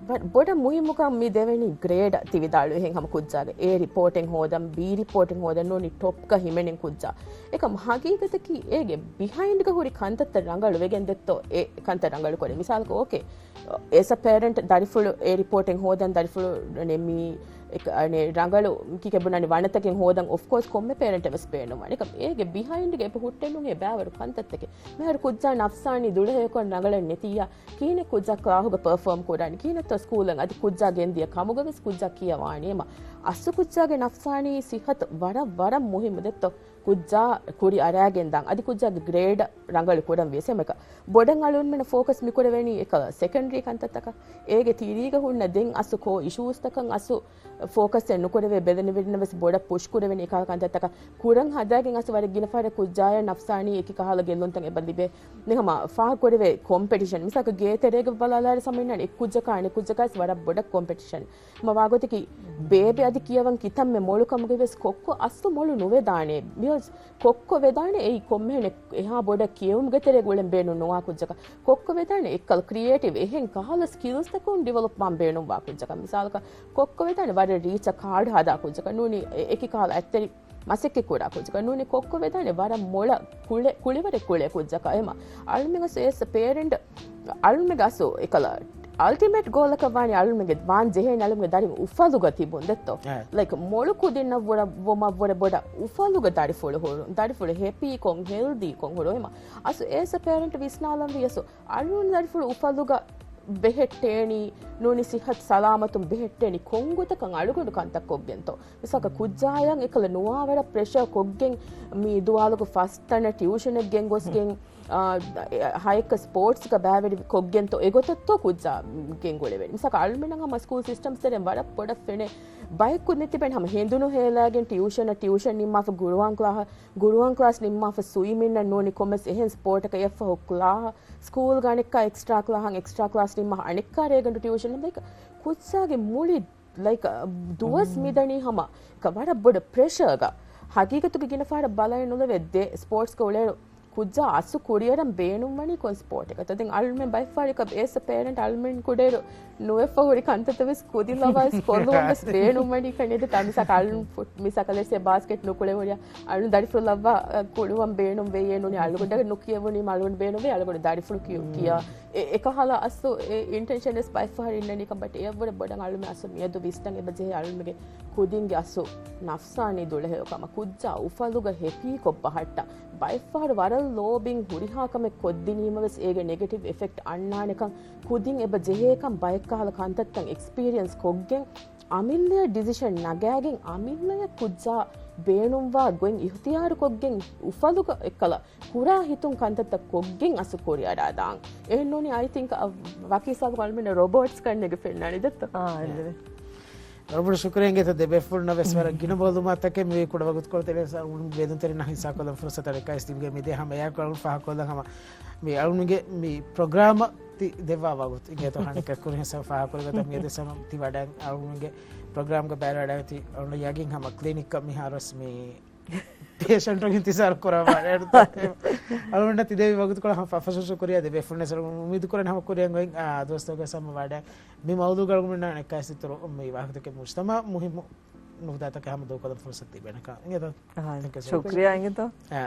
ބަ-، ބޮޑަށް މުހިއްމުކަން މި ދެވެނީ ގްރޭޑަށް ތި ވިދާޅުވިހެން ހަމަ ކުއްޖާގެ އޭ ރިޕޯޓެއް ހޯދަން، ބީ ރިޕޯޓެއް ހޯދަން ނޫނީ ޓޮޕްގަ ހިމެނެން ކުއްޖާ. އެކަމް ހަގީގަތަކީ އޭގެ ބިހައިންޑްގަ ހުރި ކަންތައްތައް ރަނގަޅު ވެގެން ދެއްތޯ އެ ކަންތައް ރަނގަޅު ކުރޭ. މިސާލަކަށް އޯކޭ، އޭސް އަ ޕޭރެންޓް ދަރިފުޅު އޭ ރިޕޯޓެއް ހޯދަން ދަރިފުޅު ނެ މީ އެކ-، އަނެ ރަނގަޅު ކިކެ ބުނަނީ ވަނަތަކެއް ހޯދަން އޮފްކޯސް ކޮންމެ ޕޭރެންޓެއް ވެސް ބޭނުންވާނެ. އެކަމް އޭގެ ބިހައިންޑްގަ އެބަ ހުއްޓެން ނޫން އެ ބައިވަރު ކަންތައްތަކެއް. މިހާރު ކުއްޖާ ނަފްސާނީ ދުޅަހެޔޮކޮށް ރަނގަޅަށް ނެތިއްޔާ ކިހިނެއް ކުއްޖާ ކްލާހުގަ ޕަރފޯމް ކުރާނީ؟ ކިހިނެއްތޯ ސްކޫލަށް އަދި ކުއްޖާ ގެންދިޔަ ކަމުގަ ވެސް ކުއްޖާ ކިޔަވާނީ؟ އެމަ އަސްލު ކުއްޖާގެ ނަފްސާނީ ސިއްހަތު ވަރަށް، ވަރަށް މުހިއްމު ދެއްތޯ؟ ކުއްޖާ ކުރި އަރާގެން ދާން އަދި ކުއްޖާގެ ގްރޭޑަށް ރަނގަޅު ކުރަން ވިޔަސް އެމަކަ ބޮޑަށް އަޅުގަނޑުމެންނަށް ފޯކަސް މިކުރެވެނީ އެކަ ސެކަންޑްރީ ކަންތައްތަކަށް. އޭގެ ތިރީގަ ހުންނަ ދެން އަސްލު ކޯ އިޝޫސްތަކަށް އަސްލު ފޯކަސްއެއް ނުކުރެވޭ. ބެލެނިވެރިންނަށް ވެސް ބޮޑަށް ޕުޝް ކުރެވެނީ އެކަހަލަ ކަންތައްތަކަށް. ކުރަން ހަދާގެން އަސްލު ވަރަށް ގިނަ ފަހަރަށް ކުއްޖާޔަށް ނަފްސާނީ އެކި ކަހަލަ ގެއްލުންތައް އެބަ ލިބޭ. ދެން ހަމަ ފާހަގަކުރެވޭ ކޮމްޕެޓިޝަން. މިސާލަކަށް ގޭ ތެރޭގަ ބަލާލާއިރު ސަމައިންނާނެ އެއް ކުއްޖަކާ އަނެއް ކުއްޖަކާ ވެސް ވަރަށް ބޮޑަށް ކޮމްޕެޓިޝަން. މަ ވާގޮތަކީ ބޭބެ އަދި ކިޔަވަން ކިތަންމެ މޮޅު ކަމުގައި ވެސް ކޮއްކޮ އަސްލު މޮޅު ނުވެދާނެ. މިހާރު ކޮއްކޮ ވެދާނެ އެއީ ކޮންމެހެނެއް އެހާ ބޮޑަށް ކިޔެވުމުގެ ތެރޭގަ އުޅެން ބޭނުން ނުވާ ކުއްޖަކަށް. ކޮއްކޮ ވެދާނެ އެއްކަލަ ކްރިއޭޓިވް އެހެން ކަހަލަ ސްކިލްސްތަކުން ޑިވެލޮޕް ވާން ބޭނުންވާ ކުއްޖަކަށް. މިސާލަކަށް ކޮއްކޮ ވެދާނެ ވަރަށް ރީޗަށް ކާޑް ހަދާ ކުއްޖަކަށް ނޫނީ އެ-، އެކި ކަހަލަ އަތްތެރި މަސައްކަތް ކުރާ ކުއްޖަކަށް ނޫނީ ކޮއްކޮ ވެދާނެ ވަރަށް މޮޅަ ކުޅެ-، ކުޅިވަރެއް ކުޅޭ ކުއްޖަކަށް. އެމަ އަޅުމެން އަސް އޭސް ޕޭރެންޓް އަޅުމެންގެ އަސް އެކަލަ އަލްޓިމޭޓް ގޯލަކަށް ވާނީ އަޅުމެންގެ ވާން ޖެހޭނެ އަޅުމެންގެ ދަރިން އުފަލުގަ ތިބުން ދެއްތޯ؟ އެ. ލައިކް މޮޅު ކުދިންނަށް ވުރަ-، ވުމަށް ވުރެ ބޮޑަށް އުފަލުގަ ދަރިފުޅު ހުރުން. ދަރިފުޅު ހެޕީކޮށް، ހެލްދީކޮށް ހުރުން. އެމަ އަސް އޭސް ޕޭރެންޓް ވިސްނާލަންވީ އަސް އަޅުގަނޑު ދަރިފުޅު އުފަލުގަ ބެހެއްޓޭނީ، ނޫނީ ސިއްހަތު ސަލާމަތުން ބެހެއްޓޭނީ ކޮންގޮތަކަށް އަޅުގަނޑު ކަންތައް ކޮށްގެންތޯ؟ މިސާލަކަށް ކުއްޖާޔަށް އެކަލަ ނުވާވަރަށް ޕްރެޝަރ ކޮށްގެން މި ދުވާލުގަ ފަސް ތަނަށް ޓިއުޝަނެއް ގެންގޮސްގެން، އާ، އެ، ހައެއްކަ ސްޕޯޓްސްގަ ބައިވެރި ކޮށްގެންތޯ އެގޮތަށްތޯ ކުއްޖާ ގެންގުޅެވެނީ؟ މިސާލަކަށް އަޅުމެންނަށް ހަމަ ސްކޫލް ސިސްޓަމްސް ތެރެއިން ވަރަށް ބޮޑަށް ފެނޭ ބައެއް ކުދިން ތިބެން ހަމަ ހެނދުނު ހޭލާގެން ޓިއުޝަނަށް، ޓިއުޝަން ނިންމާފަ ގުރުއާން ކްލާހަށް، ގުރުއާން ކްލާސް ނިންމާފަ ސުއިމިންއަށް ނޫނީ ކޮންމެސް އެހެން ސްޕޯޓަކަށް އެއަށްފަހު ކްލާހަށް، ސްކޫލްގަ އަނެއްކާ އެކްސްޓްރާ ކްލާހަށް، އެކްސްޓްރާ ކްލާސް ނިންމާފަ އަނެއްކާ ރޭގަނޑު ޓިއުޝަން ނަމަ ކުއްޖާގެ މުޅި ލައިކް ދުވަސް މިދަނީ ހަމަ ވަރަށް ބޮޑަށް ޕްރެޝަރގަ. ހަގީގަތުގެ ގިނަ ފަހަރަށް ބަލައެއް ނުލެވޭ ދެ ސްޕޯޓްސްގަ އުޅޭ ކުއްޖާ އަސްލު ކުރިއަރަން ބޭނުންވަނީ ކޮން ސްޕޯޓެއްގަތަ؟ ދެން އަޅުމެން ބައެއްފަހަރަކަށް އޭސް އަ ޕޭރެންޓް އަޅުމެން ކުޑައިރު ނުވެފަ ހުރި ކަންތައްތައް ވެސް ކުދިން ލަވާ އިސް ކޮށްލުމަށް ވެސް ބޭނުންވަނީ ކަން އެދެތާ. މިސާލަކަށް އަޅުން ފުޓް-، މިސާލަކަށް ލެޓްސޭ ބާސްކެޓް ނުކުޅެވުރިޔާ އަޅުން ދަރިފުޅު ލައްވާ ކުޅުވަން ބޭނުން ވެއޭ ނޫނީ އަޅުގަނޑަށް ނުކިޔެވުނީމަ އަޅުގަނޑު ބޭނުން ވެ އަޅުގަނޑު ދަރިފުޅު ކިޔު ކިޔާ އެ-، އެކަހަލަ އަސްލު އެ އިންޓެންޝަން ވެސް ބައެއްފަހަރު އިންނަނީ ކަން. ބަޓް އެއަށްވުރެ ބޮޑަށް އަޅުމެ އަސްލު މިއަދު ވިސްނަން އެބަ ޖެހޭ އަޅުމެގެ ކުދިންގެ އަސްލު ނަފްސާނީ ދުޅަހެޔޮކަމަށް ކުއްޖާ އުފަލުގަ ހެޕީކޮށް ބަހައްޓަން. ބައެއްފަހަރު ވަރަށް ލޯބިން ހުރިހާ ކަމެއް ކޮށްދިނީމަ ވެސް އޭގެ ނެގެޓިވް އެފެކްޓް އަންނާނެކަން ކުދިން އެބަ ޖެހޭކަން ބައެއްކަހަލަ ކަންތައްތައް އެކްސްޕީރިއަންސް ކޮށްގެން އަމިއްލަޔަށް ޑިސިޝަން ނަގާގެން އަމިއްލަޔަށް ކުއްޖާ ބޭނުންވާ ގޮތް އިހުތިޔާރު ކޮށްގެން އުފަލުގަ އެއްކަލަ ކުރާ ހިތުން ކަންތައްތައް ކޮށްގެން އަސްލު ކުރިއަރާ ދާން. އެހެންނޫނީ އައި ތިންކް ވަކީ ސާގު އަޅުމެންނަށް ރޮބޯޓްސް ކަންނޭގެ ފެންނާނީ ދެއްތޯ؟ އާ، އެއްލެވޭ. ވަރަށް ބޮޑަށް ޝުކުރިއްޔާ އިނގޭތޯ ދެ ބޭފުޅުންނަށް ވެސް ވަރަށް ގިނަ މައުލޫމާތުތަކެއް މި ކުޑަ ވަގުތުކޮޅު ތެރޭ ވެދުންތެރިންނާ ހިއްސާކޮށްލަން ފުރުސަތު އަޅުގަނޑު ދިނުމުގެ މިދޭ ހަމަ އެއާ ކޮޅުން ފާހަގަކޮށްލަން ހަމަ މި އަޅުމެންގެ މި ޕްރޮގްރާމަށް ތި ދެއްވާ ވަގުތު އިނގޭތޯ ހަނިކަ ކުރިން ސަ ފާހަގަކުރި ގޮތަށް މިއަދު ސަމަ ތި ވަޑައި އަޅުމެންގެ ޕްރޮގްރާމްގަ ބައިވެރިވެ ވަޑައިގަތީ އަޅުގަނޑަށް ޔަގީން ހަމަ ކްލިނިކްގަ މިހާރުވެސް މި ޕޭޝަންޓުން އިންތިޒާރު ކުރައްވާ އަޅުގަނޑަށް ތި ދެއްވި ވަގުތުކޮޅަށް ހަމަ ފަށަފަށު ޝުކުރިއްޔާ ދެ ބޭފުޅުންނަށް އުއްމީދު ކުރަން ހަމަ ކުރިއަށް ގޮތް ދުވަސްތަކުގަ ސަމަ ވަޑައި މި މައުޟޫގަ އަޅުގަނޑުމެންނާ އެއްކައިސް އިތުރު މި ވާހަކަތަކެއް މުޖްތަމައަށް މުހިއްމު ނުކުތާތަކެއް ހަމަ ދޫކޮށްލަން ފުރުސަތު ތިބޭނެކަން އިނގޭތޯ؟ އާ، ތެންކް ޔޫ ސޯ ޝުކްރިޔާ މަޗް. އިނގޭތޯ؟ އާ.